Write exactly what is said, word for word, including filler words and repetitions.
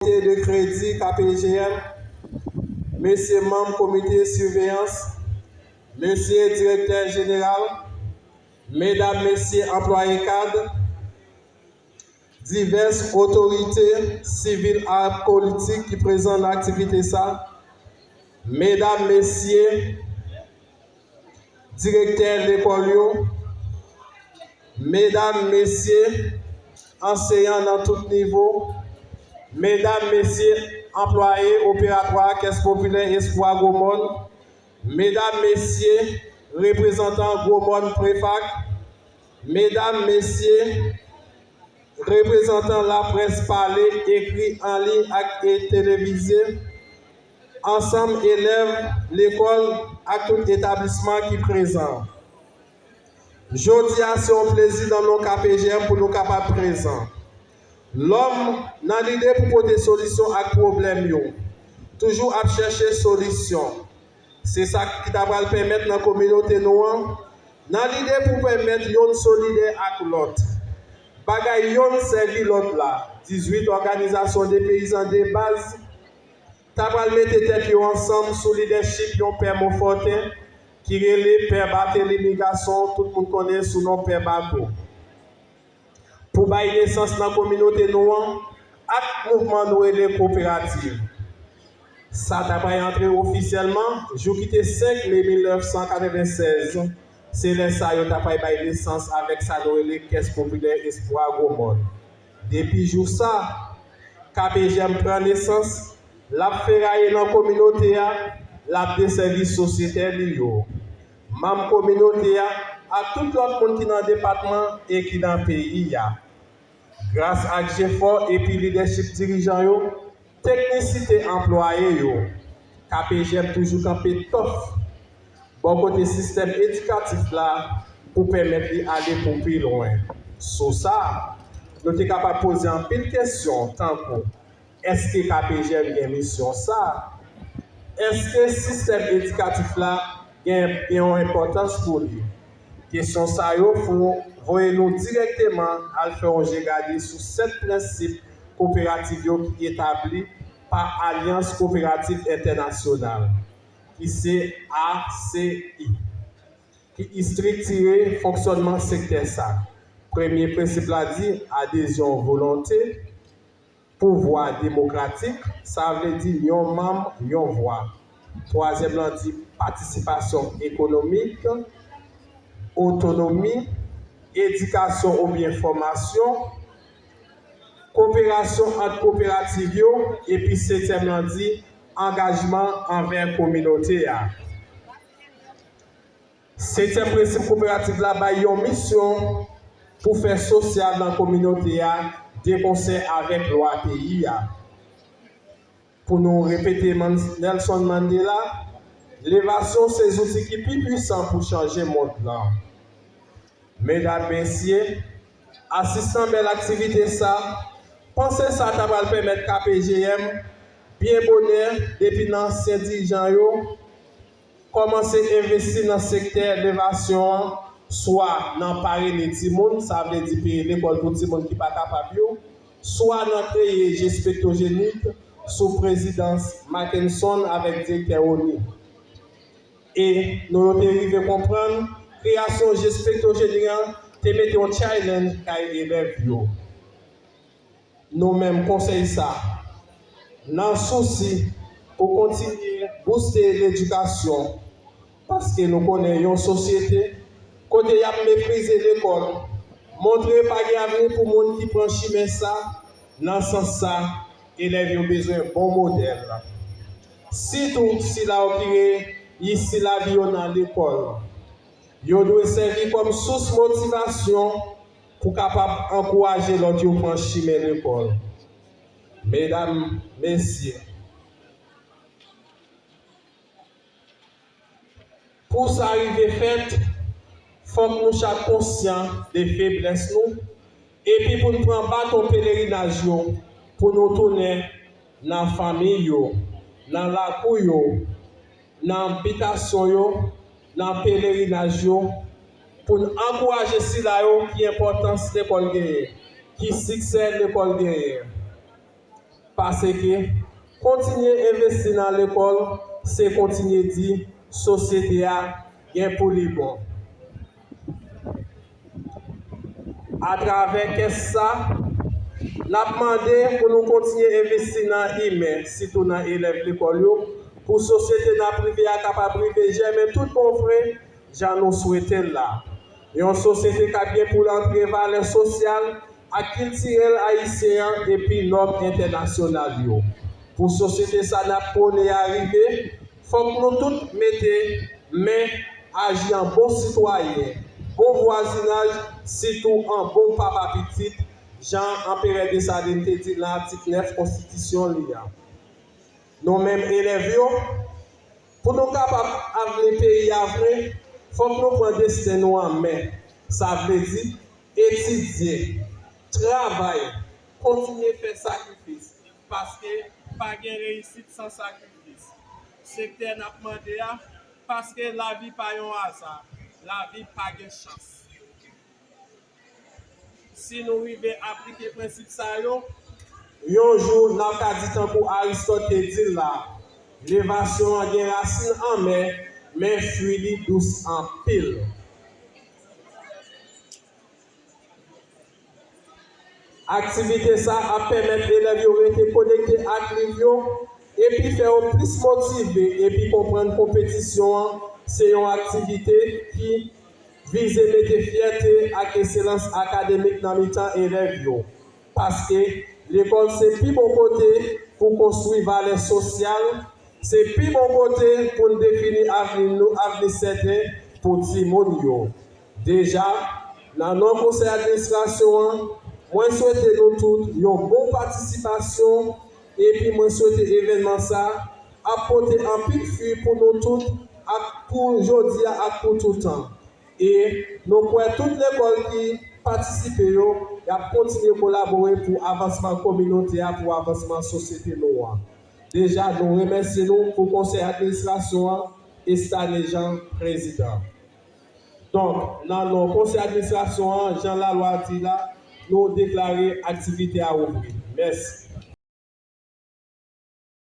Komite de kredi K P G M, mesye manm komite siveyans, mesye direktè jeneral, medam, mesye anplwaye kad, divès otorite sivil ak politik ki prezan nan aktivite sa, medam, mesye direktè lekòl yo, medam, mesye anseyan nan tout nivo, medam, mesye anplwaye operatwa Kès Popilè Espwa Gwomòn, medam, mesye reprezantan Gwomòn Prefak, medam, mesye reprezantan laprès pale, ekri, an liy ak e televize, ansanm elèv lekòl ak tout etablisman ki prezan. Jodi a, se yon plezi nan non K P G M pou nou kapab prezan. Lòm nan lide pou pote solisyon ak pwoblèm yo, toujou ap chèche solisyon. Se sa ki ta pral pèmèt nan kominote nou an, nan lide pou pèmèt youn solidè ak lòt, bagay youn sèvi lòt la, dizuit òganizasyon de peyizan de baz ta pral mete tèt yo ansanm sou lidèchip yon pè Monfòten ki rele Pè Barthélemy Garçon, tout moun konnen sou non Pè Bato, pou bay nesans nan kominote nou an ak mouvman nou rele koperativ. Sa ta pral antre ofisyèlman jou ki te senk me mil nèf san katrevennsèz. Se lè sa yo ta pral bay nesans avèk sa nou rele Kès Popilè Espwa Gwomòn. Depi jou sa, K P G M pran nesans, l ap feraye nan kominote a, l ap desèvi sosyete li yo, manm kominote a, ak tout lòt moun ki nan depatman e ki nan peyi a. Gras ak jefò epi lidèchip dirijan yo, teknisite anplwaye yo, K P G M toujou kanpe tòf bò kote sistèm edikatif la pou pèmèt li ale pou pi lwen. Sou sa, nou te kapab poze anpil kesyon, tankou, èske K P G M gen misyon sa? Èske sistèm edikatif la gen, gen yon enpòtans pou li? Kesyon sa yo vo-, voye nou dirèkteman al fè yon je gade sou sèt prensip koperativ yo ki etabli pa Alyans Koperativ Entènasyonal, ki se A C I, ki estriktire fonksyònman sektè sa. Premye prensip la di adezyon volonte, pouvwa demokratik, sa vle di yon manm, yon vwa. Twazyèm lan di patisipasyon ekonomik, otonomi, edikasyon oubyen fòmasyon, koperasyon ant koperativ yo, epi setyèm lan di angajman anvè kominote a. Setyèm prensip koperativ la bay yon misyon pou fè sosyal nan kominote a de konsè avèk lwa peyi a. Pou nou repete Man-, Nelson Mandela, levasyon se zouti ki pi pwisan pou chanje mond lan. Medam, mesye, asistan bèl aktivite sa, panse sa ta pral pèmèt K P G M byen bonè depi nan ansyen dirijan yo kòmanse envesti nan sektè levasyon an, swa nan parene timoun, sa vle di peye lekòl pou timoun ki pa kapab yo, swa nan kreye je Spectogenic sou prezidans Mackenson avèk direktè Rony. E nou te rive konprann kreyasyon je Spectogenic an te mete yon challenge kay elèv yo. Nou menm konsèy sa, nan sousi pou kontinye bouste ledikasyon, paske nou konnen yon sosyete kote y ap meprize lekòl, montre pa gen avni pou moun ki pran chimen sa. Nan sans sa, elèv yo bezwen bon modèl, sitou sila yo ki reyisi lavi yo nan lekòl. Yo dwe sèvi kòm sous motivasyon pou kapab ankouraje lòt yo pran chimen lekòl. Medam, mesye, pou sa rive fèt, fòk nou chak konsyan de feblès nou, epi pou n pran baton pelerinaj yo, pou nou tounen nan fanmi yo, nan lakou yo, nan bitasyon yo, nan pelerinaj yo, pou n ankouraje sila yo ki enpòtans lekòl genyen, ki siksè lekòl genyen. Paske kontinye envesti nan lekòl, se kontinye di sosyete a gen pou li bon. Atravè kès sa, n ap mande pou nou kontinye envesti nan imen, sitou nan elèv lekòl yo, pou sosyete n ap rive a kapab rive jèmen tout bon vre, jan nou swete l la. Yon sosyete k ap gen pou l antre valè sosyal ak kiltirèl ayisyen an epi nòm entènasyonal yo. Pou sosyete sa n ap pwone a rive, fòk nou tout mete men, aji an bon sitwayen, bon vwazinaj, sitou an bon papa pitit, jan Anperè Desalin te di l nan atik nèf konstitisyon li a. Nou menm elèv yo, pou nou kapab avni peyi a vre, fòk nou pran desten nou an men. Sa vle di, etidye, travay, kontinye fè sakrifis, paske pa gen reyisit san sakrifis. Sektè n ap mande a, paske lavi pa yon aza, lavi pa gen chans. Si nou rive aplike prensip sa yo, yon jou n ap ka di tankou Aristòt te di l la, levasyon an gen rasin anmè, men fwi li dous anpil. Aktivite sa ap pèmèt elèv yo rete konekte ak liv yo epi fè yo plis motive epi konprann konpetisyon an se yon aktivite ki vize mete fyète ak ekselans akademik nan mitan elèv yo. Paske lekòl se pi bon kote pou konstwi valè sosyal, se pi bon kote pou n defini avni nou, avni sèten pou timoun yo. Deja, nan non konsèy administrasyon an, mwen swete nou tout yon bon patisipasyon epi mwen swete evènman sa ap pote anpil fwi pou nou tout ak pou jodi a ak pou toutan. E nou kwè tout lekòl ki patisipe yo, y ap kontinye kolabore pou avansman kominote a, pou avansman sosyete nou an. Deja, nou remèsye nou pou konsèy administrasyon an, Estanejan prezidan. Donk, nan non konsèy administrasyon an, jan lalwa di la, nou deklare aktivite a ouvri. Mèsi.